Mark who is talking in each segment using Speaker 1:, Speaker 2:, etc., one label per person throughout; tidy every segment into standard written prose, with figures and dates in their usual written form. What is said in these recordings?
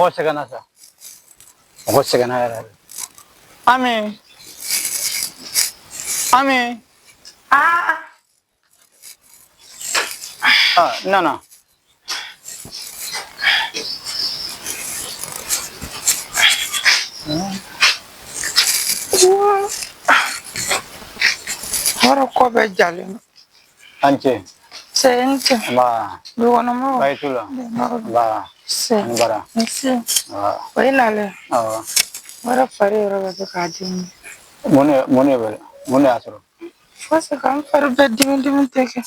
Speaker 1: Mɔgɔ sɛgɛnna sa, mɔgɔ sɛgɛnna yɛrɛ de. Ami, Ami.
Speaker 2: Aa.
Speaker 1: Ah, n nana.
Speaker 2: Wɔrɔ kɔ bɛɛ jalen don.
Speaker 1: A ni ce.
Speaker 2: Se ni ce.
Speaker 1: Nba.
Speaker 2: Dukɔnɔmɔgɔw.
Speaker 1: Baasi t'u la. Nba.
Speaker 2: Se.
Speaker 1: Ani bara.
Speaker 2: Nse.
Speaker 1: Nba.
Speaker 2: O ye nalen.
Speaker 1: Awɔ.
Speaker 2: Wɔrɔ fari yɔrɔ bɛɛ bɛ k'a dimi.
Speaker 1: Mun de y'a sɔrɔ?
Speaker 2: Fosi ka n fari bɛɛ dimi dimi tɛ kɛ.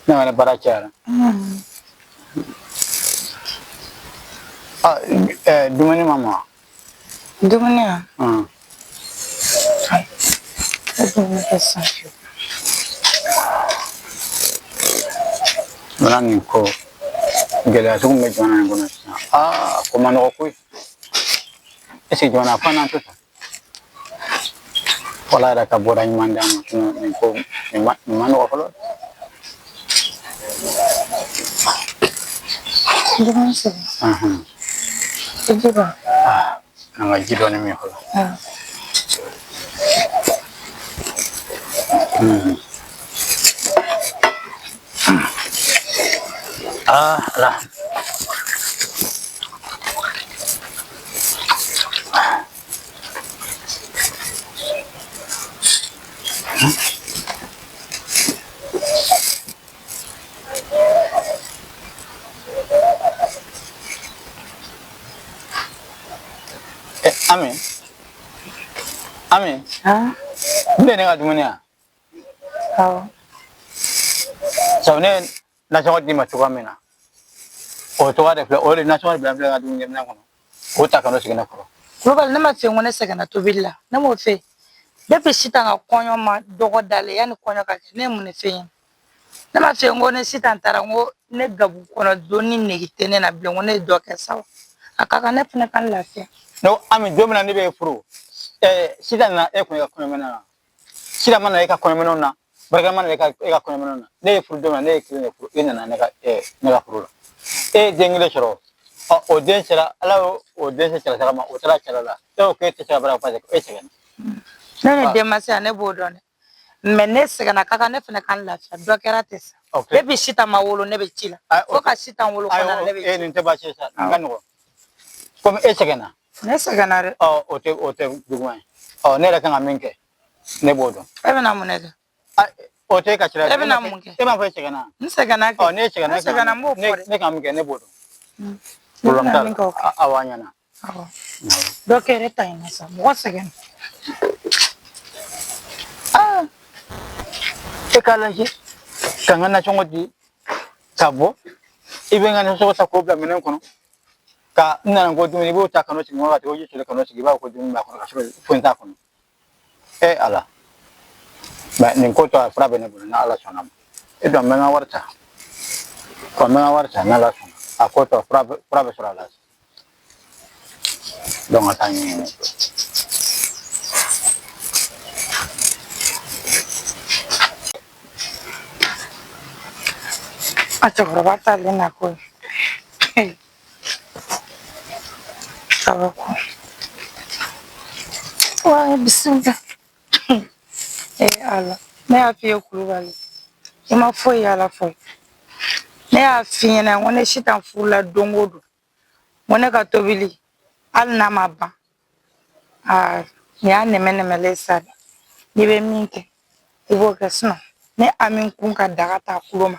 Speaker 1: Ne ka baara cayara. Ah, dumuni ma mɔ?
Speaker 2: Dumuni wa? Ne dumuni kɛ sisan.
Speaker 1: Bana nin ko gɛlɛya sugu min bɛ jamana in kɔnɔ sisan, aa, ko man nɔgɔ koyi. Est ce que jamana fan n'an to tan? Ala yɛrɛ ka bɔda ɲuman d'an ma, sinon nin ko nin ma nɔgɔ fɔlɔ.
Speaker 2: Dumuni sigi. I ji ban.
Speaker 1: Ah, an ka ji dɔɔni min fɔlɔ. Ah, ala. Ami, Ami.
Speaker 2: Ah.
Speaker 1: Nin de ye ne ka dumuni ya?
Speaker 2: Awɔ.
Speaker 1: Sabu ne ye nasɔngɔ d'i ma cogoya min na, o cogoya de filɛ, o de nasɔngɔ de bila filɛ n ka dumunikɛminɛn kɔnɔ, k'o ta ka n'o sigi ne kɔrɔ.
Speaker 2: Kulubali, ne ma fɛ ko ne sɛgɛnna tobili la, ne m'o fɛ. Depuis sitan ka kɔɲɔ ma dɔgɔ dalen, yanni kɔɲɔ ka kɛ, ne ye mun de fɛ yen? Ne ma fɛ ko ne sitan taara n ko ne gabu kɔnɔ donni nege tɛ ne na bilen, ko ne ye dɔ kɛ sa, a ka kan ne fana ka n lafiya.
Speaker 1: Ne ko Ami, don min na ne bɛ furu, sitan nana e kun e ka kɔɲɔminɛn na, sitan ma na e ka kɔɲɔminɛnw na, barika ma na e ka kɔɲɔminɛnw na. Ne ye furu don min na, ne ye kelen de furu, e nana ne ka furu la. E ye den kelen sɔrɔ, ɔ, o den sera, Ala y'o o den se cɛlasigi ma, o taara cɛla la, e ko k'e tɛ se ka baara kɛ parce que e sɛgɛnna.
Speaker 2: Ne ni denmansa, ne b'o dɔn dɛ, mais ne sɛgɛnna, ka kan ne fana ka n lafiya. Dɔ kɛra ten sa. Depuis sitan ma wolo, ne bɛ ci la, fo ka sitan wolo kɔnɔ, ne bɛ ci.
Speaker 1: Nin tɛ baasi ye sa, nin ka nɔgɔn, komi e sɛgɛnna.
Speaker 2: Ne sɛgɛnna dɛ.
Speaker 1: Ɔ, o tɛ juguman ye. Ɔ, ne yɛrɛ kan ka min kɛ, ne b'o dɔn.
Speaker 2: E bɛna mun de kɛ?
Speaker 1: O tɛ e ka sira ye.
Speaker 2: E bɛna mun kɛ?
Speaker 1: E m'a fɔ e sɛgɛnna?
Speaker 2: N sɛgɛnna kɛ.
Speaker 1: Ɔ, ne sɛgɛnna.
Speaker 2: Ne sɛgɛnna, n b'o fɔ dɛ.
Speaker 1: Ne kan min kɛ, ne b'o dɔn.
Speaker 2: Ne bɛna min kɛ, o kɛ.
Speaker 1: Awɔ, a ɲɛna.
Speaker 2: Awɔ. Dɔ kɛra ta in na sa, mɔgɔ sɛgɛnna.
Speaker 1: Aa, e k'a lajɛ ka n ka nasɔngɔ di ka bɔ, i bɛ n ka nasɔngɔ ta k'o bila minɛn kɔnɔ, ka n nana ko dumuni, i b'o ta ka n'o sigi ka o ji soli ka n'o sigi, i b'a fɔ ko dumuni b'a kɔnɔ, ka sɔrɔ foyi t'a kɔnɔ. E Ala, mɛ nin ko tɔ, a fura bɛ ne bolo, n'Ala sɔnna ma. E dɔn, n bɛ n ka wari ta, n bɛ n ka wari ta, n'Ala sɔnna, a ko tɔ, fura bɛ sɔrɔ a la. Donc ka taa ɲɛɲini.
Speaker 2: A cɛkɔrɔba t'ale na ko ye. Kabako. Wa bisimila. Ee Ala, ne y'a f'i ye Kulubali, i ma foyi y'a la fɔlɔ. Ne y'a f'i ɲɛna ko ne sitan furula don o don, ko ne ka tobili hali n'a ma ban, aa, nin y'a nɛmɛ nɛmɛlen sa dɛ. N'i bɛ min kɛ, i b'o kɛ, sinon ne Ami kun ka daga ta kulo ma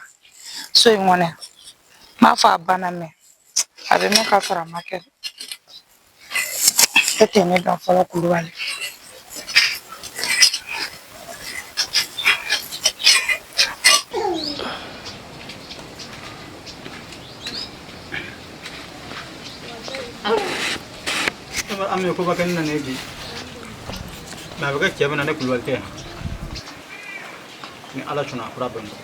Speaker 2: so in kɔnɔ yan. N m'a fɔ a banna, mɛ a bɛ mɛn ka sɔrɔ a ma kɛ. E tɛ ne dɔn fɔlɔ, Kulubali.
Speaker 1: Ami, ko ba kɛ ne na ne bi mɛ a bɛ kɛ cɛ min na, ne Kulubali tɛ yan. Ni Ala sɔnna, a fura bɛ n kɔ.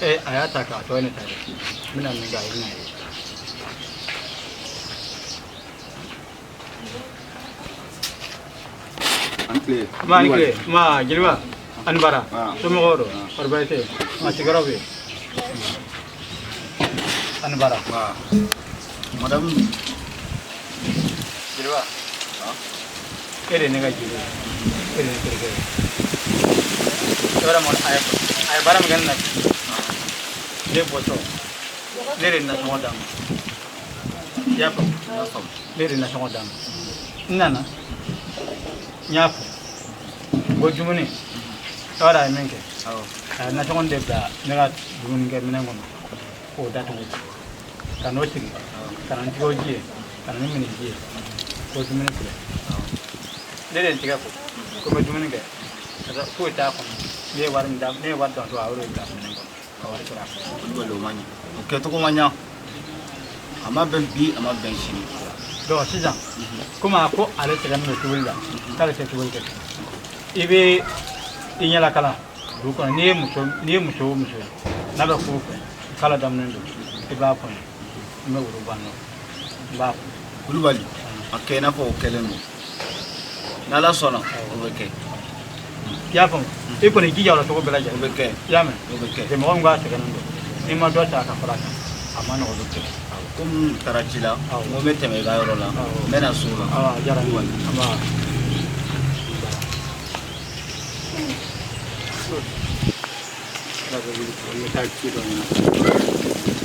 Speaker 1: E, a y'a ta k'a tɔ ye ne ta ye, n bɛna min kɛ, a ye bɛna ye.
Speaker 3: An tile.
Speaker 1: Ma ni tile, ma jeliba, ani bara, somɔgɔw don? Kɔri baasi tɛ yen? Ma sigiyɔrɔ bɛ yen? Ani bara.
Speaker 3: Madame.
Speaker 1: Jeliba. E de ye ne ka jeli ye. E de ye ne terikɛ ye. I b'a dɔn a ye baara min kɛ ne na ne bɔtɔ ne de ye nasɔngɔ d'a ma. I y'a faamu? Ne de ye nasɔngɔ d'a ma. N nana n y'a fɔ n ko dumuni i b'a dɔn a ye min kɛ a ye nasɔngɔ de bila ne ka dumunikɛ minɛn kɔnɔ k'o datugu ka n'o sigi ka na n tigɛ ji ye ka na ni miniji ye ko dumuni filɛ ne de ye n tigɛ ko ko n bɛ dumuni kɛ foyi t'a kɔnɔ ne ye wari min d'a ne ye wari d'a to a y'o de bila minɛn kɔnɔ ka wari sɔrɔ a kɔnɔ.
Speaker 3: Kulubali o ma ɲɛ o kɛcogo ma ɲa a ma bɛn bi a ma bɛn sini.
Speaker 1: Donc sisan komi a ko ale sɛgɛnnen don tobili la k'ale tɛ tobili kɛ i bɛ i ɲɛlakalan dugu kɔnɔ n'i ye muso n'i ye muso o muso ye n'a bɛ furu fɛ k'ala daminɛ don i b'a fɔ n ye n bɛ woro bɔ a nɔ n b'a fɔ.
Speaker 3: Kulubali a kɛ i n'a fɔ o kɛlen don n'ala sɔnna o bɛ kɛ.
Speaker 1: I y'a faamu i kɔni jija o la cogo bɛɛ lajɛlen.
Speaker 3: O bɛ kɛ.
Speaker 1: I y'a mɛn.
Speaker 3: O bɛ kɛ.
Speaker 1: Parce que mɔgɔ min ko a sɛgɛnnen don n'i ma dɔ ta ka fara a kan a ma nɔgɔn olu cɛ.
Speaker 3: Komi n taara ci la n ko n bɛ tɛmɛ i ka yɔrɔ la n bɛ na so la.
Speaker 1: Awɔ a diyara n ye. Nba. Ala bɛ wuli n bɛ taa ci dɔ ɲɛnabɔ.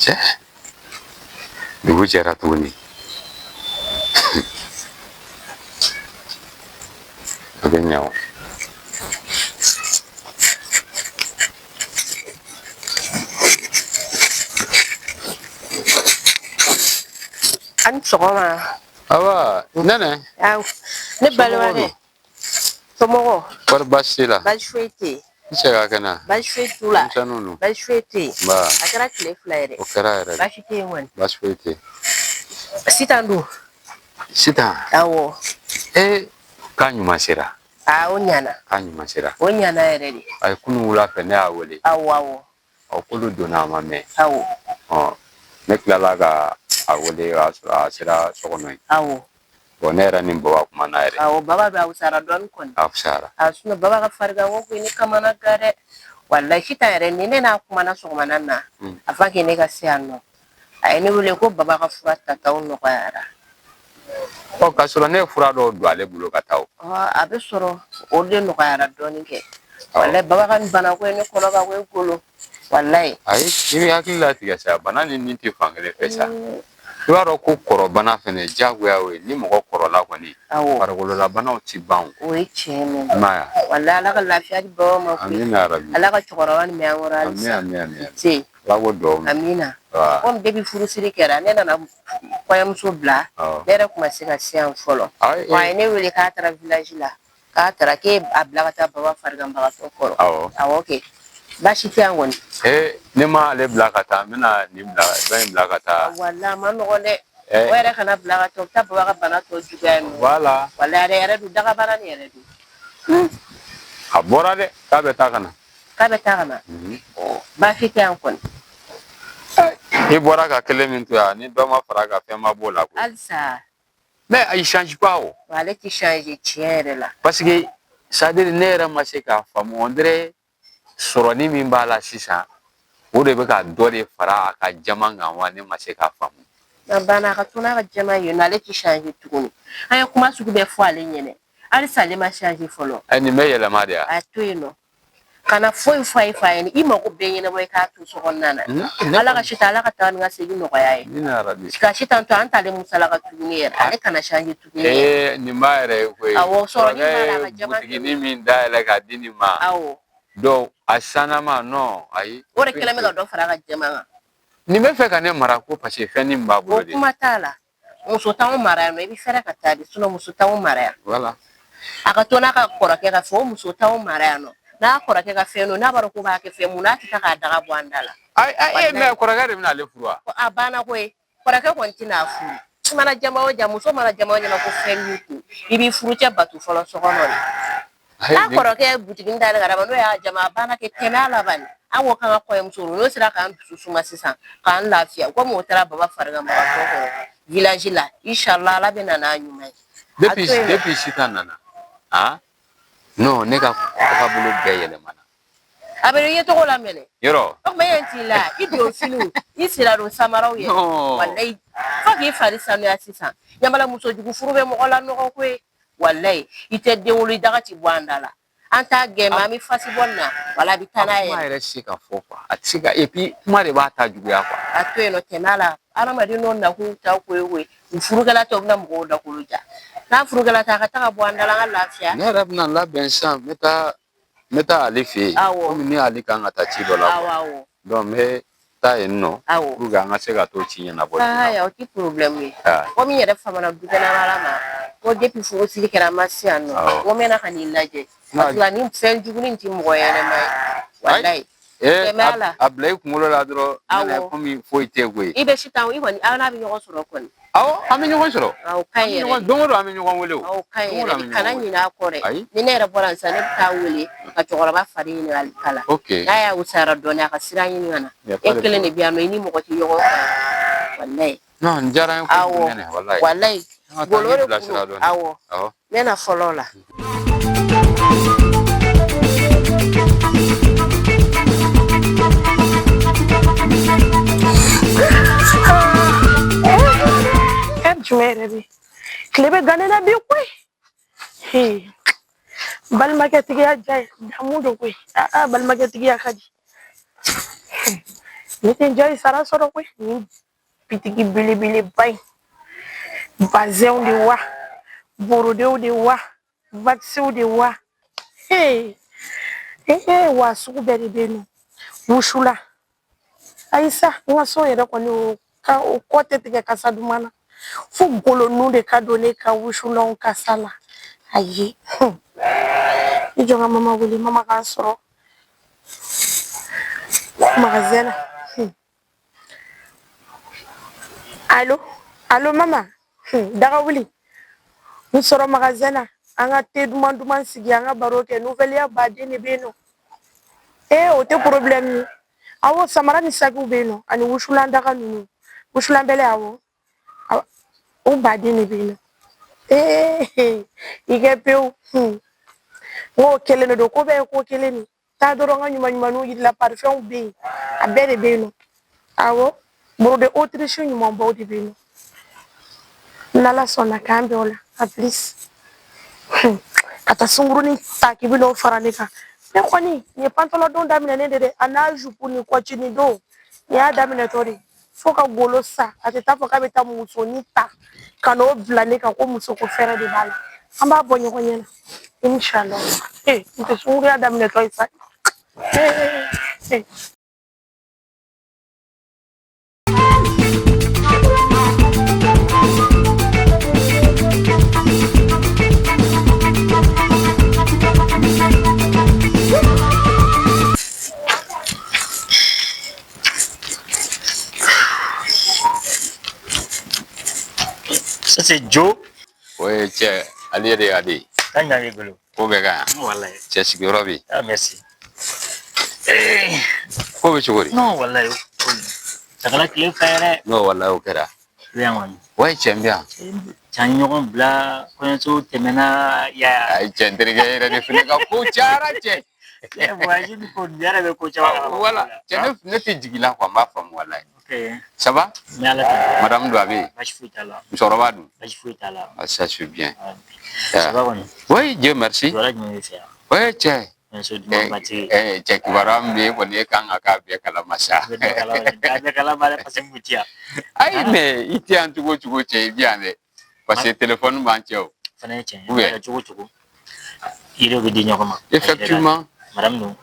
Speaker 4: Cɛ, dugu jɛra tuguni. A bɛ ɲɛ o.
Speaker 5: A ni sɔgɔma.
Speaker 4: Awa, nɛnɛ.
Speaker 5: Awɔ, ne balimakɛ. Somɔgɔw?
Speaker 4: Kɔri baasi t'i la?
Speaker 5: Baasi foyi tɛ yen.
Speaker 4: I cɛ ka kɛnɛ?
Speaker 5: Baasi foyi t'u la.
Speaker 4: Denmisɛnninw dun?
Speaker 5: Baasi foyi tɛ yen.
Speaker 4: Nba.
Speaker 5: A kɛra tile fila ye dɛ.
Speaker 4: O kɛra yɛrɛ de.
Speaker 5: Baasi tɛ yen kɔni.
Speaker 4: Baasi foyi tɛ yen.
Speaker 5: Sitan dun?
Speaker 4: Sitan?
Speaker 5: Awɔ.
Speaker 4: Ee, k'a ɲuman sera.
Speaker 5: Aa, o ɲana.
Speaker 4: K'a ɲuman sera.
Speaker 5: O ɲana yɛrɛ de.
Speaker 4: Ayi, kunun wula fɛ ne y'a wele.
Speaker 5: Awɔ, awɔ.
Speaker 4: Ɔ, k'olu donna a ma mɛn.
Speaker 5: Awɔ.
Speaker 4: Ɔ, ne tilala ka a wele o y'a sɔrɔ a sera so kɔnɔ yen.
Speaker 5: Awɔ.
Speaker 4: Bon, ne yɛrɛ ni Baba kumana yɛrɛ.
Speaker 5: Awɔ, Baba bɛ a fisayara dɔɔni kɔni.
Speaker 4: A fisayara.
Speaker 5: A sinon Baba ka fariganko kun ye ne kamana gan dɛ. Walayi Sitan yɛrɛ ni ne n'a kumana sɔgɔmada na. Avant que ne ka se yan nɔ. A ye ne wele ko Baba ka fura tataw nɔgɔyara.
Speaker 4: Ɔ, k'a sɔrɔ ne ye fura dɔw don ale bolo ka taa o.
Speaker 5: A bɛ sɔrɔ o de nɔgɔyara dɔɔni kɛ. Walayi Baba ka nin banako ye ne kɔnɔ ka ko golo. Walayi.
Speaker 4: Ayi, i bɛ hakili latigɛ sa, bana ni nin tɛ fan kelen fɛ sa. I b'a dɔn ko kɔrɔbana fɛnɛ diyagoya o ye, ni mɔgɔ kɔrɔla kɔni. Farikololabanaw ti ban o.
Speaker 5: O ye tiɲɛ ye.
Speaker 4: I m'a ye wa?
Speaker 5: Walayi Ala ka lafiya di Baba ma koyi.
Speaker 4: Amina yarabi.
Speaker 5: Ala ka cɛkɔrɔba nin mɛn an kɔrɔ halisa.
Speaker 4: Ami, ami, ami.
Speaker 5: Se.
Speaker 4: Ala k'o dugawu minɛ.
Speaker 5: Amina. Komi depuis furusiri kɛra ne nana kɔɲɔmuso bila. Ne yɛrɛ kun ma se ka se yan fɔlɔ. Wa a ye ne wele k'a taara village la. K'a taara k'e a bila ka taa Baba fariganbagatɔ kɔrɔ. Awɔ kɛ. Baasi tɛ yan kɔni.
Speaker 4: Ee, ne ma ale bila ka taa, n bɛna nin bila, dɔ in bila ka taa.
Speaker 5: Walayi a ma nɔgɔn dɛ. O yɛrɛ kana bila ka taa, o bɛ taa Baba ka bana tɔ juguya yen nɔ.
Speaker 4: Voilà.
Speaker 5: Walayi ale yɛrɛ dun dagabana nin yɛrɛ dun.
Speaker 4: A bɔra dɛ, k'a bɛ taa ka na.
Speaker 5: K'a bɛ taa ka na. Baasi tɛ yan kɔni.
Speaker 4: I bɔra ka kelen min to yan, ni dɔ ma fara a kan, fɛn ma b'o la koyi.
Speaker 5: Halisa.
Speaker 4: Mais il change pas o.
Speaker 5: Ale ti changer tiɲɛ yɛrɛ la.
Speaker 4: Parce que c'est à dire ne yɛrɛ ma se k'a faamu, on dirait sɔrɔni min b'a la sisan, o de bɛ ka dɔ de fara a ka jama kan wa, ne ma se k'a faamu.
Speaker 5: A banna a ka to n'a ka jama ye nɔ, ale ti changer tuguni. An ye kuma sugu bɛɛ fɔ ale ɲɛnɛ. Halisa ale ma changer fɔlɔ.
Speaker 4: Ɛ, nin bɛ yɛlɛma de wa?
Speaker 5: A to yen nɔ. Kana foyi fɔ a ye fa ɲɛna, i mako bɛɛ ɲɛnabɔ i k'a to so kɔnɔna na. Ala ka Sitan, Ala ka taa ni ka segin nɔgɔya ye. Ka Sitan to an t'ale musalaka tuguni yɛrɛ, ale kana changer tuguni.
Speaker 4: Ee, nin b'a yɛrɛ ye koyi.
Speaker 5: Awɔ, sɔrɔ ni b'a la, a ka jama
Speaker 4: butiginin min dayɛlɛ k'a di nin ma.
Speaker 5: Awɔ.
Speaker 4: Donc a sannama non, ayi.
Speaker 5: O de kɛlen bɛ ka dɔ fara a ka jama kan.
Speaker 4: Nin bɛ fɛ ka ne mara ko parce que fɛn nin b'a bolo de.
Speaker 5: O kuma t'a la. Muso t'anw mara yan nɔ, i bɛ fɛrɛ ka taa de, sinon muso t'anw mara yan.
Speaker 4: Voilà.
Speaker 5: A ka to n'a ka kɔrɔkɛ ka fɛ, o muso t'anw mara yan nɔ. N'a kɔrɔkɛ ka fɛn don, n'a b'a dɔn ko b'a kɛ fɛn mun, n'a tɛ taa k'a daga bɔ an da la.
Speaker 4: Ayi, ayi, mais kɔrɔkɛ de bɛna ale furu wa?
Speaker 5: A banna koyi. Kɔrɔkɛ kɔni tɛna a furu. I mana jama o jama, muso mana jama o jama ko fɛn b'i kun, i b'i furucɛ bato fɔlɔ so kɔnɔ de. N'a kɔrɔkɛ ye butigi dayɛlɛ ka d'a ma, n'o y'a jama, a banna kɛ tɛmɛ a la bani. An ko k'an ka kɔɲɔmuso, n'o sera k'an dusu suma sisan, k'an lafiya, komi o taara baba fariganbagatɔ kɔrɔ village la, inshallah Ala bɛ na n'a ɲuman ye.
Speaker 4: Depuis Sitan nana, ah non, ne ka tagabolo bɛɛ yɛlɛmana.
Speaker 5: A bɛ ye cogo la mɛnɛ.
Speaker 4: Yɔrɔ.
Speaker 5: O tuma e t'i la, i don finiw, i sira don samaraw ye. Walayi, fo k'i fari sanuya sisan. Ɲamala muso jugu furu bɛ mɔgɔ la nɔgɔ koyi. Walayi, i tɛ den wolo, i daga ti bɔ an da la. An t'a gɛn, an bɛ fasi bɔ nin na, wala a bɛ taa n'a ye.
Speaker 4: Kuma yɛrɛ tɛ se ka fɔ quoi, a tɛ se ka, et puis kuma de b'a ta juguya quoi.
Speaker 5: A to yen nɔ, tɛmɛ a la. Adamaden n'o nakun ta ko ye koyi. U furukɛla tɛ, u bɛna mɔgɔw dakolo ja. N'a furukɛla tɛ, a ka taa ka bɔ an da la, an ka lafiya.
Speaker 4: Ne yɛrɛ bɛna labɛn sisan, n bɛ taa ale fɛ yen.
Speaker 5: Awɔ.
Speaker 4: Komi ni ale kan ka taa ci dɔ la.
Speaker 5: Awɔ awɔ.
Speaker 4: Donc n bɛ taa yen nɔ.
Speaker 5: Awɔ.
Speaker 4: Pour que an ka se ka t'o ci ɲɛnabɔ.
Speaker 5: Aa, o ti problème ye. Komi n yɛrɛ famana dukɛnɛma ma, ko depuis furusiri kɛra an ma se yan nɔ.
Speaker 4: Awɔ.
Speaker 5: N ko n bɛna ka n'i lajɛ. Parce que ni fɛn jugu in ti mɔgɔ ɲɛnɛma ye. Walayi. Tɛmɛ a la.
Speaker 4: A bila i kunkolo la dɔrɔn.
Speaker 5: Awɔ.
Speaker 4: Komi foyi tɛ koyi.
Speaker 5: I bɛ sitan, i kɔni aw n'a bɛ ɲɔgɔn sɔrɔ kɔni.
Speaker 4: Awɔ, an bɛ ɲɔgɔn sɔrɔ.
Speaker 5: Awɔ, ka ɲi yɛrɛ.
Speaker 4: Don o don an bɛ ɲɔgɔn wele o.
Speaker 5: Awɔ, ka ɲi yɛrɛ de. Kana ɲinɛ a kɔ dɛ.
Speaker 4: Ayi.
Speaker 5: Ni ne yɛrɛ bɔra yan sisan, ne bɛ taa wele ka cɛkɔrɔba fari ɲininkali k'a la.
Speaker 4: Ok.
Speaker 5: N'a y'a wusayara dɔɔnin, a ka sira ɲini ka na. E kelen de bɛ yan nɔ, i ni mɔgɔ tɛ ɲɔgɔn kan. Walayi.
Speaker 4: Non, nin diyara n ye kojugu nɛnɛ, walayi.
Speaker 5: Walayi. Golo de kun. Awɔ.
Speaker 4: Awɔ.
Speaker 5: Ne na fɔlɔ la.
Speaker 2: Jumɛn yɛrɛ de tile bɛ gan ne la bi koyi. Balimakɛtigiya diya ye damu don koyi. Aa, balimakɛtigiya ka di ne tɛ diya ye sara sɔrɔ koyi. Nin bitigi belebeleba in, bazɛnw de wa, borodew de wa, vakisiw de wa, wa sugu bɛɛ de bɛ yen nɔ. Wusula ayisa, n ka so yɛrɛ kɔni, o ka o kɔ tɛ tigɛ kasa duman na, fo golonun de ka don ne ka wusulanw kasa la. Ayi, i jɔ n ka mama wele, mama k'an sɔrɔ magasin na. Allo, allo mama, daga wuli, n sɔrɔ magasin na, an ka te duman duman sigi, an ka baro kɛ, nouvelle baden de bɛ yen nɔ. Ee, o tɛ problème ye. Awɔ, samara ni sakiw bɛ yen nɔ, ani wusulan daga ninnu, wusulan bɛlɛ. Awɔ, o baden de bɛ yen nɔ. Ee, i kɛ pewu. N k'o kelen de don, ko bɛɛ ye ko kelen de. Taa dɔrɔn ka ɲuman ɲumanniw yir'i la, parfumw bɛ yen, a bɛɛ de bɛ yen nɔ. Awɔ, brodé autriche ɲumanbaw de bɛ yen nɔ. N'Ala sɔnna k'an bɛn o la, à plus. Ka taa sunkurunin ta k'i bɛn'o fara ne kan. Ne kɔni nin ye pantalon don daminɛ de dɛ, a n'a jupe ni kɔcini don, nin y'a daminɛtɔ de. Fo ka golo sa, a tɛ taa fɔ k'a bɛ taa musonin ta ka n'o bila ne kan ko musoko fɛɛrɛ de b'a la. An b'a bɔ ɲɔgɔn ɲɛna inshallah. Ee, n tɛ sunkuruya daminɛtɔ ye sa. Ee.
Speaker 6: Ça, c'est Joe.
Speaker 4: O ye cɛ, ale yɛrɛ y'ale.
Speaker 6: Kan ɲa b'i bolo.
Speaker 4: Ko bɛɛ ka ɲi.
Speaker 6: Wallahi.
Speaker 4: Cɛ sigiyɔrɔ bɛ yen.
Speaker 6: Ah, merci.
Speaker 4: Ko bɛ cogo di?
Speaker 6: Non, wallahi. Sagala tile fɛ yɛrɛ.
Speaker 4: Non, wallahi, o kɛra.
Speaker 6: I bɛ yan kɔni.
Speaker 4: Wayi, cɛ, n bɛ yan.
Speaker 6: Can ɲɔgɔn bila kɔɲɔso tɛmɛna ya.
Speaker 4: Ayi cɛ, n terikɛ yɛrɛ de fana ka ko cayara cɛ.
Speaker 6: Voyage ni ko nin yɛrɛ bɛ ko caman kalama.
Speaker 4: Wala cɛ, ne tɛ jigin la quoi, n b'a faamu wallahi.
Speaker 6: Ok.
Speaker 4: Ça va?
Speaker 6: N bɛ Ala tanu.
Speaker 4: Madame don, a bɛ yen?
Speaker 6: Baasi foyi t'a la.
Speaker 4: Musokɔrɔba dun?
Speaker 6: Baasi foyi t'a la.
Speaker 4: Ah, ça c'est bien.
Speaker 6: Ça va kɔni?
Speaker 4: Oui, Dieu merci.
Speaker 6: Kibaruya jumɛn bɛ fɛ yan?
Speaker 4: Oui, cɛ.
Speaker 6: Kɔɲɔso dumanba tigi.
Speaker 4: Cɛ, kibaruya min bɛ yen kɔni, e kan ka k'a bɛɛ kalama sa.
Speaker 6: A bɛ kalama dɛ. A bɛɛ kalama dɛ, parce que n kun ti yan.
Speaker 4: Ayi, mais i tɛ yan cogo o cogo cɛ, i bɛ yan dɛ. Parce que téléphone b'an cɛ o.
Speaker 6: Fana ye tiɲɛ ye.
Speaker 4: Ou bien.
Speaker 6: A kɛra cogo o cogo, yiriw bɛ di ɲɔgɔn ma.
Speaker 4: Effectivement.
Speaker 6: Madame dun.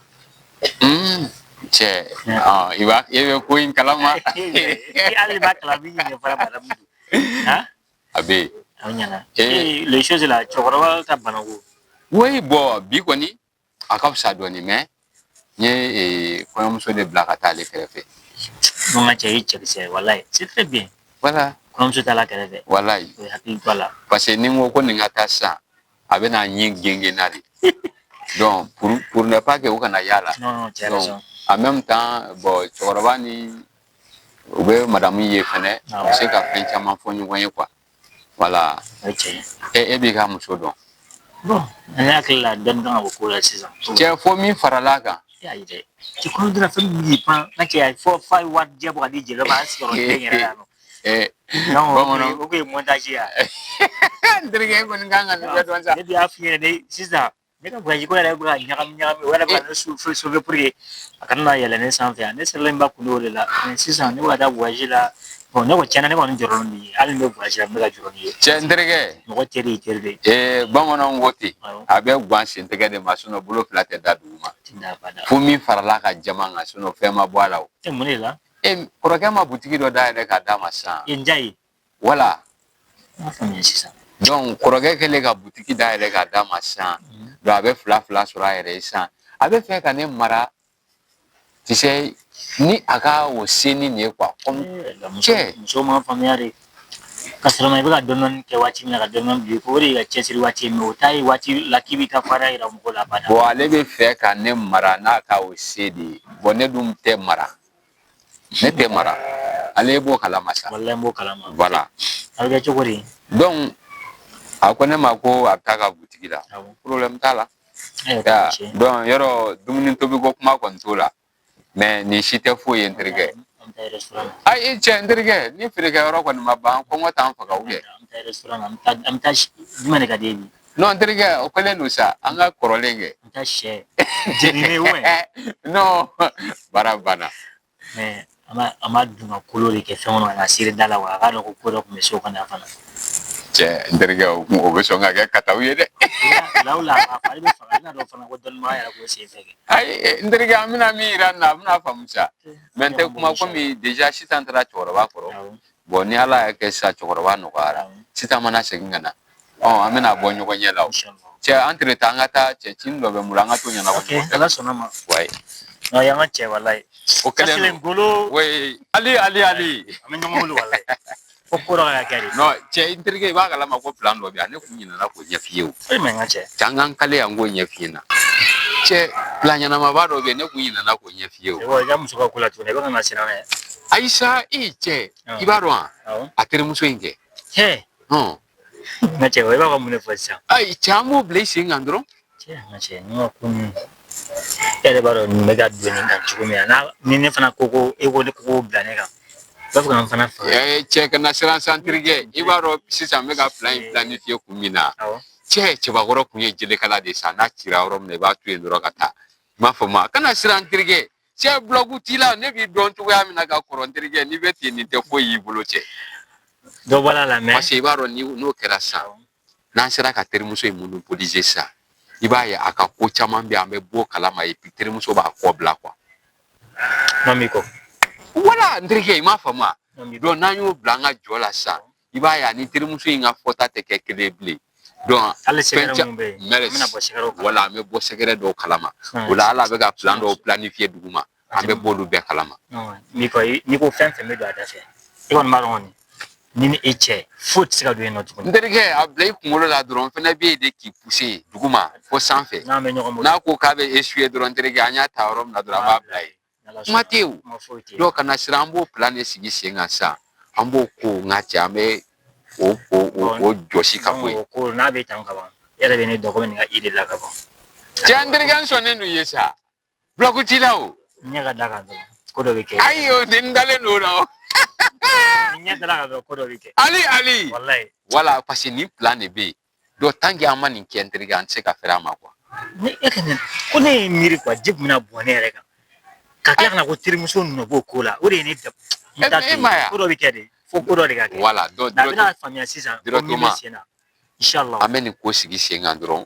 Speaker 4: Cɛ, ah, i b'a e bɛ ko in kalama.
Speaker 6: Hali b'a kalama, i ɲinɛ fana madame dun. Han?
Speaker 4: A bɛ yen.
Speaker 6: A ɲɛna.
Speaker 4: Eh.
Speaker 6: Les choses là, cɛkɔrɔba ka banako.
Speaker 4: Oui, bon, bi kɔni a ka fisa dɔɔni, mais n ye kɔɲɔmuso de bila ka taa ale kɛrɛfɛ.
Speaker 6: Non, n ka cɛ, i ye cɛkisɛ ye, walayi. C'est très bien.
Speaker 4: Voilà.
Speaker 6: Kɔɲɔmuso t'a la kɛrɛfɛ.
Speaker 4: Walayi.
Speaker 6: O ye hakili to a la.
Speaker 4: Parce que ni n ko ko nin ka taa sisan, a bɛ n'a ɲin gengen na de. Donc pour ne pas que u kana y'a la.
Speaker 6: Non, non, tu as
Speaker 4: Donc,
Speaker 6: raison.
Speaker 4: en même temps, bon, cɛkɔrɔba ni u bɛ madamu ye fɛnɛ, u bɛ se ka fɛn caman fɔ ɲɔgɔn ye quoi. Voilà.
Speaker 6: O ye tiɲɛ ye.
Speaker 4: E b'i ka muso dɔn.
Speaker 6: Bon, ne hakili la dɔɔni kan ka bɔ ko la sisan.
Speaker 4: Cɛ, fo min farala kan.
Speaker 6: E ayi dɛ. Cɛ, kɔnɔ donna fɛn min b'i pan, n'a cɛ y'a fɔ f'a ye wari jɛ bɔ ka di jeliba ma, an sigiyɔrɔ kelen yɛrɛ la yan nɔ. Non,
Speaker 4: bamananw.
Speaker 6: O kun ye montage ye.
Speaker 4: N terikɛ, e kɔni kan ka nin bɛɛ dɔn sa.
Speaker 6: Ne dun y'a f'i ɲɛna ne sisan, ne ka voyage ko yɛrɛ bɛ ka ɲagami ɲagami, o yɛrɛ bɛ ka ne sauver pour que a kana na yɛlɛ ne sanfɛ yan. Ne sirilen ba kun o de la. Mais sisan ne bɛ ka taa voyage la. Bon, ne ko tiɲɛna ne kɔni jɔrɔlen b'i ye. Hali ni bɛ voyage la, n bɛ ka jɔrɔ n'i ye.
Speaker 4: Cɛ, n terikɛ.
Speaker 6: Mɔgɔ teri y'i teri de ye.
Speaker 4: Bamananw ko ten.
Speaker 6: Awɔ.
Speaker 4: A bɛ guwan sen tɛgɛ de ma, sinon bolo fila tɛ da dugu ma.
Speaker 6: Ti da bada.
Speaker 4: Fo min farala ka jama kan, sinon fɛn ma bɔ a la o.
Speaker 6: E mun de la?
Speaker 4: E kɔrɔkɛ ma butigi dɔ dayɛlɛ k'a d'a ma sisan.
Speaker 6: E n ja ye.
Speaker 4: Voilà.
Speaker 6: N m'a faamuya sisan.
Speaker 4: Donc kɔrɔkɛ kɛlen ka butigi dayɛlɛ k'a d'a ma sisan. Donc a bɛ fila fila sɔrɔ a yɛrɛ ye sisan. A bɛ fɛ ka ne mara, tu sais, ni a ka o se ni nin ye quoi. Comme
Speaker 6: Muso
Speaker 4: cɛ.
Speaker 6: Muso ma faamuya de. Ka sɔrɔ i bɛ ka dɔɔni dɔɔni kɛ waati min na, ka dɔɔni dɔɔni bila i kun, o de y'i ka cɛsiri waati ye. Mais o t'a ye waati la k'i b'i ka farinya yira mɔgɔw la abada.
Speaker 4: Bon, ale bɛ fɛ ka ne mara n'a ka o se de ye. Bon, ne dun tɛ mara. Ne tɛ mara. Ale b'o kalama sa.
Speaker 6: Walayi, n b'o kalama.
Speaker 4: Voilà.
Speaker 6: A bɛ kɛ cogo di?
Speaker 4: Donc a ko ne ma ko a bɛ taa ka butigi la.
Speaker 6: Awɔ.
Speaker 4: Problème t'a la.
Speaker 6: E
Speaker 4: Ya,
Speaker 6: tiɲɛ.
Speaker 4: donc yɔrɔ dumuni tobiko kuma kɔni t'o la. Mais nin si tɛ foyi ye, n terikɛ.
Speaker 6: An bɛ taa restaurant na.
Speaker 4: Ayi cɛ, n terikɛ, ni feerekɛyɔrɔ kɔni ma ban, kɔngɔ t'an faga ou bien?
Speaker 6: An bɛ taa restaurant na, an bɛ taa jumɛn de ka di e ye bi?
Speaker 4: Non, n terikɛ, o kɛlen don sa, an ka kɔrɔlen kɛ.
Speaker 6: An bɛ taa sɛ jeninen ou bien?
Speaker 4: Non, baara banna.
Speaker 6: Mais an b'a dun ka kolo de kɛ fɛn kɔnɔ ka na seri da la wa, a k'a dɔn ko ko dɔ tun bɛ so kɔnɔ yan fana.
Speaker 4: Cɛ, n terikɛ, o bɛ sɔn ka kɛ kataw ye dɛ.
Speaker 6: Law la, a fari bɛ faga, i bɛna dɔn fana ko dɔnnibaga yɛrɛ k'o sen fɛ kɛ.
Speaker 4: Ayi, n terikɛ, an bɛna min yira nin na, a bɛna faamu sa. Mais n tɛ kuma komi déjà sisan taara cɛkɔrɔba kɔrɔ. Bon, ni Ala y'a kɛ sisan cɛkɔrɔba nɔgɔyara. Sisan mana segin ka na. Ɔ, an bɛna bɔ ɲɔgɔn ɲɛ la o. Cɛ, entre temps an ka taa cɛ, cini dɔ bɛ n bolo, an ka t'o ɲɛnabɔ
Speaker 6: Ok,
Speaker 4: ɲɔgɔn fɛ.
Speaker 6: Ala sɔnna ma.
Speaker 4: Ouais.
Speaker 6: Non, y'an ka cɛ walayi.
Speaker 4: O kɛlen don.
Speaker 6: Ngolo.
Speaker 4: Oui, Ali, Ali, Ali.
Speaker 6: An bɛ ɲɔgɔn bolo walayi. Fo ko dɔ ka kɛ de.
Speaker 4: Non, cɛ, n terikɛ, i b'a kalama ko plan dɔ bɛ yan, ne kun ɲinɛna k'o ɲɛf'i ye o.
Speaker 6: E ma n ka cɛ.
Speaker 4: Cɛ, an k'an kale yan k'o ɲɛf'i ɲɛna. Cɛ, plan ɲɛnamaba dɔ bɛ yen, ne kun ɲinɛna k'o ɲɛf'i ye o.
Speaker 6: I ka muso ka ko la tuguni, i bɛ ka na siran dɛ.
Speaker 4: Ayisa, e cɛ, i b'a dɔn wa?
Speaker 6: Awɔ.
Speaker 4: A terimuso in kɛ.
Speaker 6: Cɛ.
Speaker 4: Hɔn.
Speaker 6: N ka cɛ, i b'a ka mun de fɔ sisan?
Speaker 4: Ayi, cɛ, an b'o bila i sen kan dɔrɔn.
Speaker 6: Cɛ, n ka cɛ, nin ka ko ninnu. E yɛrɛ b'a dɔn nin bɛ ka don nin kan cogo min na, n'a ni ne fana ko ko e ko ne ko k'o bila ne kan, i b'a fɔ ka n fana faga.
Speaker 4: Cɛ, kana siran san, terikɛ, i b'a dɔn sisan n bɛ ka plan in planifier kun min na.
Speaker 6: Awɔ.
Speaker 4: Cɛ, cɛbakɔrɔ kun ye jelekala de ye sa, n'a cira yɔrɔ min na, i b'a to yen dɔrɔn ka taa. I m'a faamu wa? Kana siran, terikɛ. Cɛ, blague t'i la, ne b'i dɔn cogoya min na ka kɔrɔ, n terikɛ, n'i bɛ ten, nin tɛ foyi y'i bolo, cɛ.
Speaker 6: Dɔ bɔra la mɛ.
Speaker 4: Parce que i b'a dɔn, ni n'o kɛra sisan, n'an sera ka terimuso in monopoliser sisan, i b'a ye a ka ko caman bɛ yen, an bɛ bɔ o kalama, et puis terimuso b'a kɔ bila quoi.
Speaker 6: N'an b'i kɔ.
Speaker 4: Voilà, n terikɛ, i m'a faamu wa?
Speaker 6: N'an b'i kɔ.
Speaker 4: Donc n'an y'o bila an ka jɔ la sisan, i b'a ye ani terimuso in ka fɔta tɛ kɛ kelen ye bilen. Donc
Speaker 6: Hali
Speaker 4: fɛn
Speaker 6: sɛgɛrɛ mun bɛ yen, an bɛna bɔ sɛgɛrɛw kalama.
Speaker 4: Voilà, an bɛ bɔ sɛgɛrɛ dɔw kalama. O la hali a bɛ ka plan dɔw planifier duguma, an bɛ bɔ olu bɛɛ kalama.
Speaker 6: N'i ko n'i ko fɛn fɛn bɛ don a da fɛ, e kɔni b'a dɔn kɔni, ni ni e cɛ foyi tɛ se ka don yen nɔ tuguni.
Speaker 4: N terikɛ, a bila i kunkolo la dɔrɔn, n fɛnɛ bɛ yen de k'i pousser duguma fo sanfɛ.
Speaker 6: N'an bɛ ɲɔgɔn bolo.
Speaker 4: N'a ko k'a bɛ essuyer dɔrɔn, n terikɛ, an y'a ta yɔrɔ min na dɔrɔn, an b'a bila yen. Kuma tɛ yen o.
Speaker 6: Kuma foyi tɛ yen.
Speaker 4: Donc kana siran, an b'o plan de sigi sen kan sisan, an b'o ko n ka cɛ, an bɛ o jɔsi ka bɔ yen.
Speaker 6: O ko n'a bɛ tan ka ban, e yɛrɛ bɛ ne dɔn komi nin ka i de la ka ban.
Speaker 4: Cɛ, n terikɛ, n sɔnnen don i ye sa. Blague t'i la o.
Speaker 6: N ɲɛ ka da kan dɔrɔn, ko dɔ bɛ kɛ.
Speaker 4: Ayi, o den dalen don o la o.
Speaker 6: Ni ɲɛ dara kan dɔrɔn, ko dɔ bɛ kɛ.
Speaker 4: Ali, Ali.
Speaker 6: Walayi.
Speaker 4: Voilà, parce que nin plan de bɛ yen. Donc tant que an ma nin kɛ, n terikɛ, an tɛ se ka fɛrɛ a ma quoi.
Speaker 6: Ne e ka nin ko ne ye miiri quoi, ji tun bɛna bɔn ne yɛrɛ kan. Ka tila ka na ko terimuso nɔ b'o ko la, o de ye ne da. N t'a
Speaker 4: E ma ye wa?
Speaker 6: Ko dɔ bɛ kɛ de, fo ko dɔ de ka kɛ.
Speaker 4: Voilà, donc
Speaker 6: A bɛna faamuya sisan ko min bɛ
Speaker 4: directement
Speaker 6: sen na. Inshallah.
Speaker 4: An bɛ nin ko sigi sen kan dɔrɔn,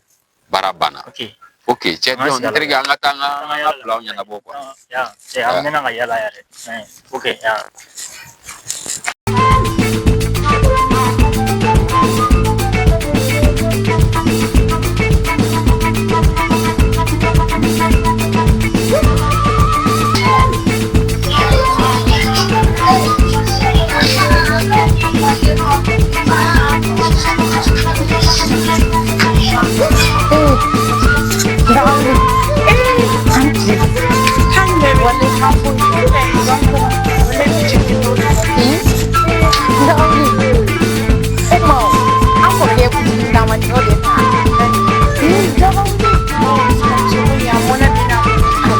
Speaker 4: baara banna.
Speaker 6: Ok.
Speaker 4: Ok, cɛ,
Speaker 6: An ka
Speaker 4: donc
Speaker 6: sigi a
Speaker 4: n
Speaker 6: la.
Speaker 4: terikɛ, an ka taa an ka
Speaker 6: An ka
Speaker 4: an ka
Speaker 6: yala la.
Speaker 4: plan ɲɛnabɔ quoi.
Speaker 6: Ya, cɛ, an mɛnna ka yala yɛrɛ. Ok, ya.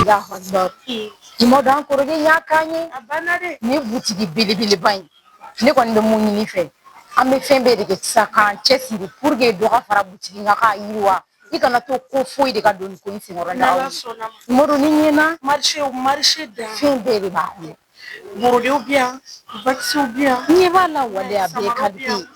Speaker 2: Allahu akbar. I ma dɔn an kɔrɔkɛ y'a k'an ye.
Speaker 7: A banna dɛ.
Speaker 2: Nin butigi belebeleba in, ne kɔni bɛ mun ɲini i fɛ, an bɛ fɛn bɛɛ de kɛ sisan k'an cɛsiri pour que dɔ ka fara butigi in kan k'a yiriwa. I kana to ko foyi de ka don nin ko in senkɔrɔ.
Speaker 7: N'Ala sɔnna ma.
Speaker 2: Mɔdɔ ni ɲɛna.
Speaker 7: Marché o marché dan.
Speaker 2: Fɛn bɛɛ de b'a kɔnɔ.
Speaker 7: Borodew bɛ yan, waxew bɛ yan.
Speaker 2: N ɲɛ b'a la wale a bɛɛ qualité.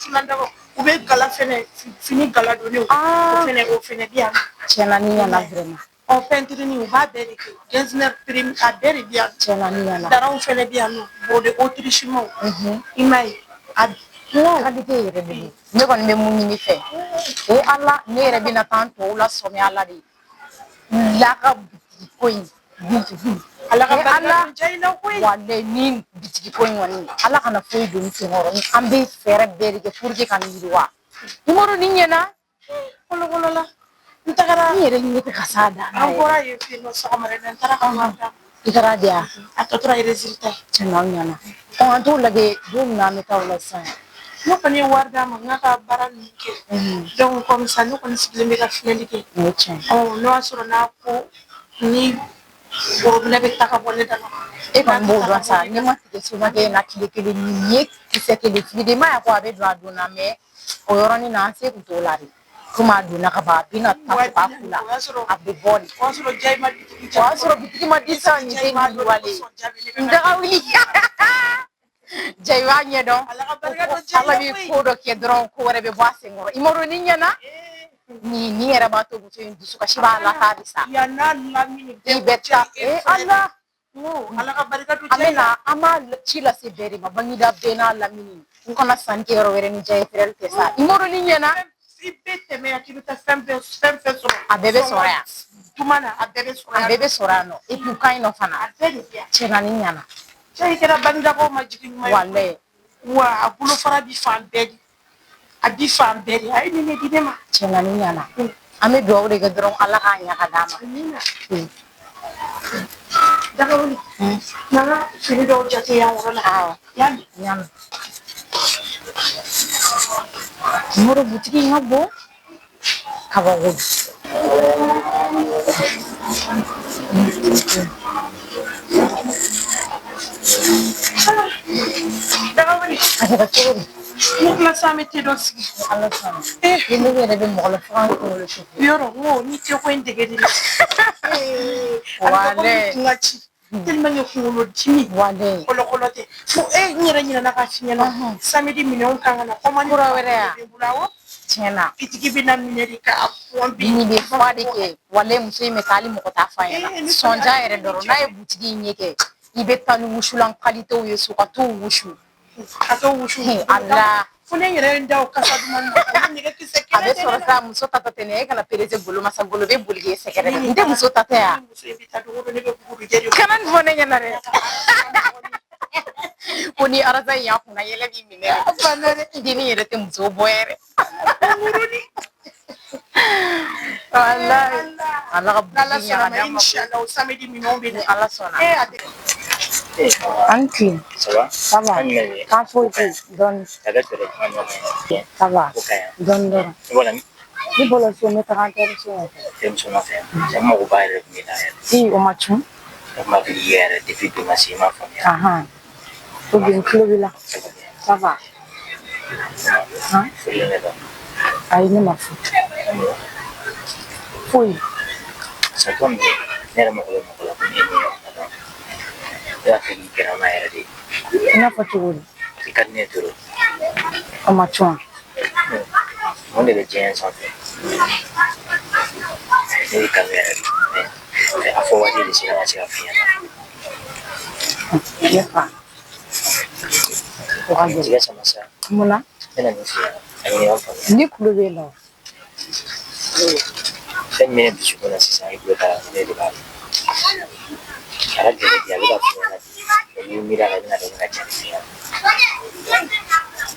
Speaker 7: U bɛ gala fɛnɛ, fini gala donnenw. O fɛnɛ bɛ yan.
Speaker 2: Tiɲɛna ni ɲɛna vraiment.
Speaker 7: Ɔ, peinture u b'a bɛɛ de kɛ. Getzner prime a bɛɛ de bɛ yan.
Speaker 2: Tiɲɛna ni ɲɛna.
Speaker 7: Daraw fɛnɛ bɛ yan nɔ, brodé autriche maw. I m'a ye. A
Speaker 2: qualité yɛrɛ de don. Ne kɔni bɛ mun ɲini fɛ, o Ala, ne yɛrɛ bɛna taa n tɔw lasɔmi Ala de la ka bitigi ko in.
Speaker 7: Ala ka barika don i la koyi.
Speaker 2: Walayi, ni bitigi ko in kɔni, Ala kana foyi don n senkɔrɔ. An bɛ fɛɛrɛ bɛɛ de kɛ pour que ka nin yiriwa. Umaru, ni ɲɛna.
Speaker 7: Kolokolo la. N tagara.
Speaker 2: N yɛrɛ ɲɛ tɛ ka s'a dan na.
Speaker 7: An bɔra yen fɛ yen nɔ sɔgɔmada in na, n taara ka wari d'a ma.
Speaker 2: I taara di yan.
Speaker 7: A tɔ tora résultat ye.
Speaker 2: Tiɲɛna o ɲɛna. Ɔ, an t'o lajɛ don min na an bɛ taa o la sisan.
Speaker 7: Ne kɔni ye wari d'a ma n k'a ka baara ninnu kɛ. Donc comme ça ne kɔni sigilen bɛ ka filɛli kɛ.
Speaker 2: O ye tiɲɛ.
Speaker 7: Ɔ, n'o y'a sɔrɔ n'a ko ni worobinɛ bɛ ta ka bɔ ne da la.
Speaker 2: E kɔni b'o dɔn sa, n'i ma tigɛ somakɛ in na tile kelen, nin ye kisɛ kelen fili de, i m'a ye ko a bɛ don a donna mɛ o yɔrɔnin na an se kun t'o la de. Komi a donna ka ban, a bɛna ta fo k'a ku la, a bɛ bɔ de.
Speaker 7: O y'a sɔrɔ ja ma bitigi.
Speaker 2: O y'a sɔrɔ bitigi ma di sisan, nin tɛ nin wale. N daga wuli. Ja i b'a ɲɛdɔn. Ala bɛ ko dɔ kɛ dɔrɔn, ko wɛrɛ bɛ bɔ a senkɔrɔ. I ma dɔn ni ɲɛna. Nin yɛrɛ b'a to muso in dusukasi b'a la k'a bɛ sa.
Speaker 7: Yan n'a lamini.
Speaker 2: I bɛ taa ee Ala.
Speaker 7: Ala ka barika don.
Speaker 2: An bɛ na, an b'a ci lase bɛɛ de ma, Baginda bɛɛ n'a lamini. U kana sanni kɛ yɔrɔ wɛrɛ ni Diya Frères tɛ sa. I ma dɔn ni ɲɛna.
Speaker 7: I bɛ tɛmɛ yan k'i bɛ taa fɛn bɛɛ, fɛn fɛn sɔrɔ.
Speaker 2: A bɛɛ bɛ sɔrɔ yan.
Speaker 7: Tuma na a bɛɛ bɛ sɔrɔ yan.
Speaker 2: A bɛɛ bɛ sɔrɔ yan nɔ. Et puis u ka ɲi nɔ fana.
Speaker 7: A bɛɛ de bɛ yan.
Speaker 2: Tiɲɛna ni ɲɛna.
Speaker 7: Cɛ, i kɛra Baginda ma jigin ɲuman ye.
Speaker 2: Walayi.
Speaker 7: Wa a bolofara bi fan bɛɛ de. A bi fan bɛɛ de. A ye nin de di ne ma.
Speaker 2: Tiɲɛna ni ɲɛna. An bɛ dugawu de kɛ dɔrɔn, Ala k'a ɲɛ ka d'an ma.
Speaker 7: Amina. Dagawuli. N'an ka fini dɔw jate yan yɔrɔ la.
Speaker 2: Awɔ.
Speaker 7: Y'a mɛn.
Speaker 2: Y'a mɛn. Moro, butigi in ka bon. Kabako.
Speaker 7: Dagawuli.
Speaker 2: A kɛra cogo di?
Speaker 7: Ne kuma sa, an bɛ te dɔ sigi.
Speaker 2: Ala sɔnna. Ni ne yɛrɛ bɛ mɔgɔ la fo k'an kunkolo su.
Speaker 7: Yɔrɔ n ko ni te ko in dege de la. A bɛ kɛ komi kun ka ci. Tellement que kunkolo dimi.
Speaker 2: Walayi.
Speaker 7: Kɔlɔkɔlɔ tɛ. Fo e n yɛrɛ ɲinɛna k'a f'i ɲɛna. Samedi minɛnw kan ka na. Commande
Speaker 2: Kura wɛrɛ ya?
Speaker 7: bɛ n bolo awɔ.
Speaker 2: Tiɲɛna.
Speaker 7: Bitigi bɛ na minɛ de k'a pɔnpi.
Speaker 2: Nin bɛ fa de kɛ. Walayi, muso in bɛ taa hali mɔgɔ t'a f'a ɲɛna. Sɔnja yɛrɛ dɔrɔn n'a ye butigi in ɲɛ kɛ, i bɛ taa ni wusulan qualitéw ye so ka t'o wusu.
Speaker 7: Ka t'o wusu.
Speaker 2: Ala.
Speaker 7: Fo ne yɛrɛ ye n da o kasa duman na. O nɛgɛ kisɛ
Speaker 2: A bɛ
Speaker 7: kelen tɛ
Speaker 2: sɔrɔ
Speaker 7: ne la.
Speaker 2: sa, muso ta tɛ ne, e kana perese golo ma sa, golo bɛ boli k'e sɛgɛrɛ dɛ. N tɛ muso ta tɛ yan.
Speaker 7: Muso in bɛ taa don o don, ne bɛ bugurijɛ de.
Speaker 2: Kana nin fɔ ne ɲɛna dɛ. Ko ni arasa in y'a kunna yɛlɛ b'i minɛ dɛ. Denni yɛrɛ tɛ muso bɔ yɛrɛ. Walayi. Ala ka
Speaker 7: N'Ala
Speaker 2: butigi ɲɛ
Speaker 7: sɔnna
Speaker 2: ka
Speaker 7: ma,
Speaker 2: d'an ma.
Speaker 7: inshallah o samedi minɛnw bɛ
Speaker 2: Ni
Speaker 7: na.
Speaker 2: Ala sɔnna.
Speaker 7: Eh, a tɛ.
Speaker 2: An tilen.
Speaker 6: Ça va?
Speaker 2: Ça va.
Speaker 6: An yɛrɛ ye.
Speaker 2: K'an foyi tɛ yen dɔɔni.
Speaker 6: A bɛ tɛrɛ kuma ɲɔgɔn ye.
Speaker 2: Ça va.
Speaker 6: O ka ɲi.
Speaker 2: Dɔɔni dɔrɔn.
Speaker 6: I bɔra min?
Speaker 2: Ne bɔra so, n bɛ taga n terimuso nɔfɛ.
Speaker 6: Terimuso nɔfɛ. Cɛ mago b'a yɛrɛ kun bɛ na yɛrɛ.
Speaker 2: I o ma cun.
Speaker 6: Ne kun b'a fɛ k'i yɛrɛ depuis bi ma se, i m'a faamuya.
Speaker 2: Ahan. O bi n tulo b'i la.
Speaker 6: Ça va bien.
Speaker 2: Ça va. Han?
Speaker 6: Furulen de don.
Speaker 2: Ayi, ne ma furu. Foyi.
Speaker 6: Ça tombe bien. Ne yɛrɛ mago bɛ mɔgɔ la komi e ni ɲɔgɔn na. Ne b'a fɛ k'i gɛrɛ an na yɛrɛ de.
Speaker 2: I n'a fɔ cogo di?
Speaker 6: I ka di ne ye trop.
Speaker 2: O ma cun.
Speaker 6: Mun de bɛ diɲɛ sanfɛ? Ne b'i kanu yɛrɛ de. Mais a fɔ waati de sera ka se ka f'i ɲɛna.
Speaker 2: Ne fa. O ka gɛlɛn.
Speaker 6: Tigɛ sama sa.
Speaker 2: Mun na?
Speaker 6: Ne bɛna min f'i ɲɛna. A ɲini ka faamuya.
Speaker 2: Ne tulo b'e la o.
Speaker 6: Fɛn min bɛ ne dusukun na sisan, i tulo t'a la, ne de b'a dɔn. A ka gɛlɛn bi, a bɛ ka f'i ɲɛna bi. Mais n'i miiri a la, i bɛna dɔn n bɛ ka tiɲɛ de f'i ɲɛna.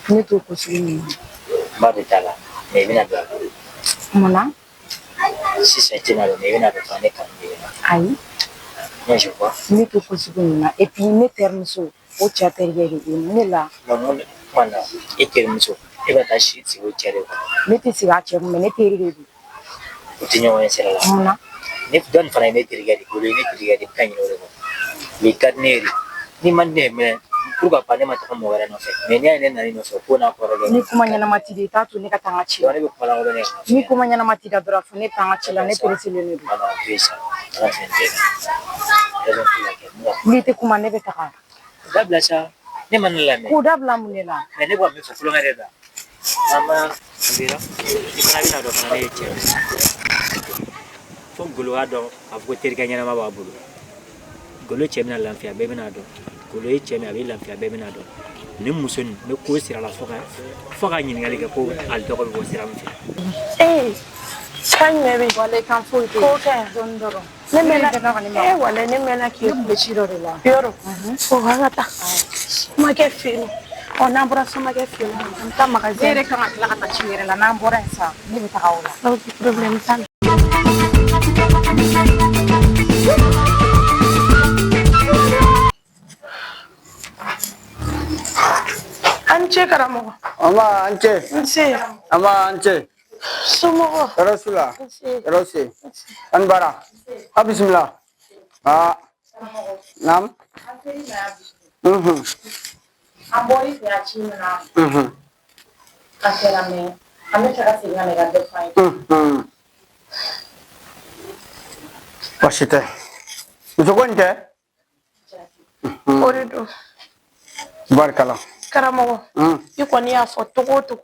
Speaker 2: Ne t'o ko sugu ninnu.
Speaker 6: N b'a dɔn i t'a la, mais i bɛna don a la.
Speaker 2: Mun na?
Speaker 6: Sisan i tɛna dɔn, mais i bɛna dɔn fana ne kanu bɛ na.
Speaker 2: Ayi.
Speaker 6: Moi je vois.
Speaker 2: Ne t'o ko sugu ninnu na. Et puis ne terimuso, o cɛ terikɛ de bɛ ne la.
Speaker 6: Mais mun de kuma na, e terimuso, e bɛ taa si sigi o cɛ de kɔnɔ.
Speaker 2: Ne tɛ sigi a cɛ kun, mais ne teri de don.
Speaker 6: U tɛ ɲɔgɔn ye sira la.
Speaker 2: Mun na?
Speaker 6: Ne dɔ nin fana ye ne terikɛ de ye, ne terikɛ de ka ɲinɛ o de kɔ. Mais ka di ne ye de. Ni man di ne ye mais pourquoi pas ne ma taga mɔgɔ wɛrɛ nɔfɛ. Mais n'i y'a ye ne nana i nɔfɛ ko n'a kɔrɔ dɔn.
Speaker 2: Ni kuma ɲɛnama t'i da, i t'a to ne ka taa n ka ci la.
Speaker 6: Ne bɛ kuma lankolon de kan.
Speaker 2: Ni kuma ɲɛnama t'i da dɔrɔn, a fɔ ne taa n ka ci la, ne pereselen de don.
Speaker 6: Voilà, to yen sa. Ala fɛn tɛ. Raison pour laquelle
Speaker 2: N'i tɛ kuma, ne bɛ taga.
Speaker 6: Dabila sa. Ne ma ne lamɛn.
Speaker 2: K'o dabila mun de la?
Speaker 6: Mais ne bɛ ka min fɔ kulonkɛ de don. An ma i fana bɛna dɔn fana ne ye cɛ ye. Fo Golo k'a dɔn k'a fɔ ko terikɛ ɲɛnama b'a bolo. Golo cɛ bɛna lafiya, bɛɛ bɛna dɔn. Golo ye cɛ min a bɛ lafiya, bɛɛ bɛna dɔn. Nin muso nin, n bɛ ko sira la fo ka ɲininkali kɛ ko ale tɔgɔ bɛ bɔ sira min fɛ.
Speaker 7: Ee, kan jumɛn bɛ yen?
Speaker 2: Walayi kan foyi tɛ yen.
Speaker 7: Ko kɛ yan.
Speaker 2: Dɔɔni dɔrɔn.
Speaker 7: Ne mɛnna, ee walayi ne mɛnna k'i.
Speaker 2: Ne tun bɛ ci dɔ de la.
Speaker 7: Yɔrɔ, o an ka taa. Somakɛ fɛ yen nɔ. Ɔ n'an bɔra Somakɛ fɛ yen nɔ, an bɛ taa magasin.
Speaker 2: Ne yɛrɛ kan ka tila ka taa ci yɛrɛ la, n'an bɔra yen sisan, ne bɛ taga o la.
Speaker 7: Ok, problème t'a la. An ni ce karamɔgɔ.
Speaker 1: Nba, an ce.
Speaker 7: Nse.
Speaker 1: Nba, an ce.
Speaker 7: Somɔgɔw.
Speaker 1: Tɔɔrɔ s'u la. Tɔɔrɔ si. An bara. A bisimila. Aa. Naam.
Speaker 2: An bɔr'i fɛ yan ci min na. A kɛra mais an bɛ fɛ ka segin ka na i ka dɔ f'an ye.
Speaker 1: Baasi tɛ. Muso ko nin tɛ?
Speaker 7: O de don.
Speaker 1: Barikala.
Speaker 7: Karamɔgɔ, i kɔni y'a fɔ togo o togo,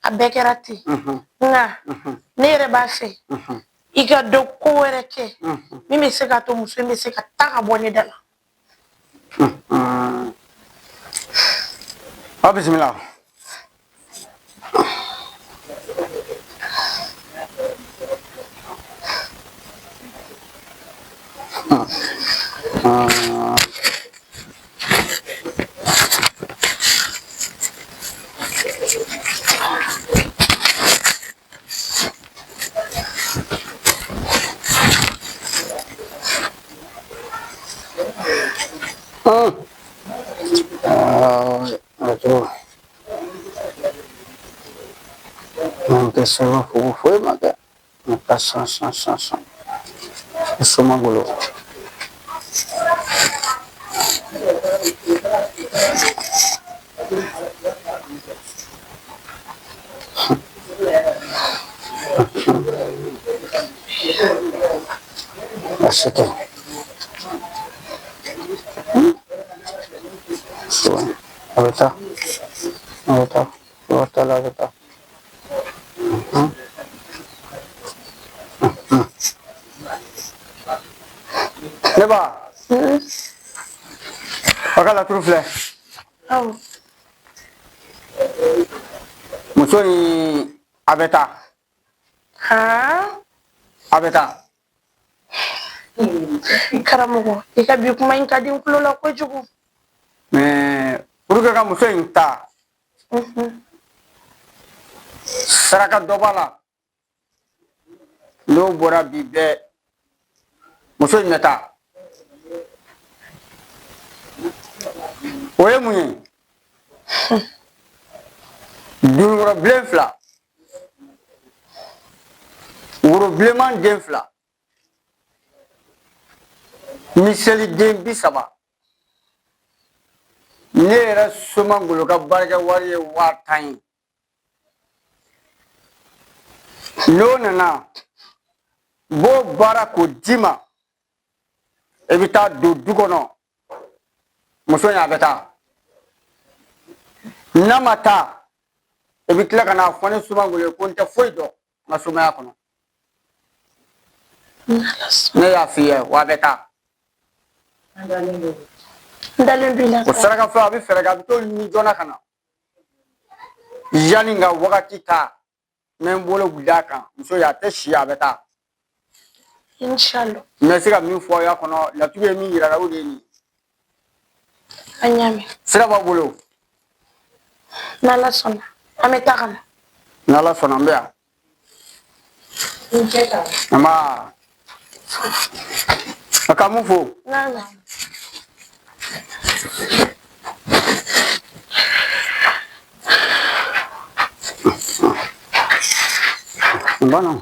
Speaker 7: a bɛɛ kɛra ten. Nka ne yɛrɛ b'a fɛ i ka dɔ ko wɛrɛ kɛ min bɛ se k'a to muso in bɛ se ka taa ka bɔ ne da la.
Speaker 1: Aw bisimila. Tɛ sɛbɛn foyi foyi ma kɛ. Ne ka san san san san. Soma bolo. Baasi tɛ. A bɛ taa. A bɛ taa. A bɛ taa a bɛ taa. Ne ba. A ka laturu filɛ.
Speaker 7: Awɔ.
Speaker 1: Muso in a bɛ taa. A bɛ taa.
Speaker 7: Karamɔgɔ, i ka bi kuma in ka di n tulo la kojugu.
Speaker 1: Mais pour que ka muso in ta, saraka dɔ b'a la. N'o bɔra bi bɛɛ, muso in bɛ taa. O ye mun ye? Dununkɔrɔ bilen 2, woro bilenman den 2, miseli den 30. Ne yɛrɛ Soma Ngolo ka baarakɛ wari ye 10,000 ye. N'o nana, n b'o baara k'o d'i ma. I bɛ taa don du kɔnɔ. Muso in a bɛ taa. N'a ma taa, i bɛ tila ka n'a fɔ ne Soma Ngolo ye ko n tɛ foyi dɔn n ka somaya kɔnɔ. Ne y'a f'i ye, wa a bɛ taa.
Speaker 7: N dalen don i la.
Speaker 1: O saraka fila a bɛ fɛɛrɛ kɛ, a bɛ t'o ɲini joona ka na. Yanni n ka wagati ta, n bɛ n bolo d'a kan, muso in a tɛ si, a bɛ taa.
Speaker 7: Inshallah.
Speaker 1: N bɛ se ka min fɔ aw y'a kɔnɔ, laturu ye min yira la, o de ye nin ye.
Speaker 7: An y'a mɛn.
Speaker 1: Sira b'aw bolo.
Speaker 7: N'Ala sɔnna, an bɛ taa ka na.
Speaker 1: N'Ala sɔnna, n bɛ yan. Nba. A ka mun fo?
Speaker 7: N'Ala.
Speaker 1: N banna.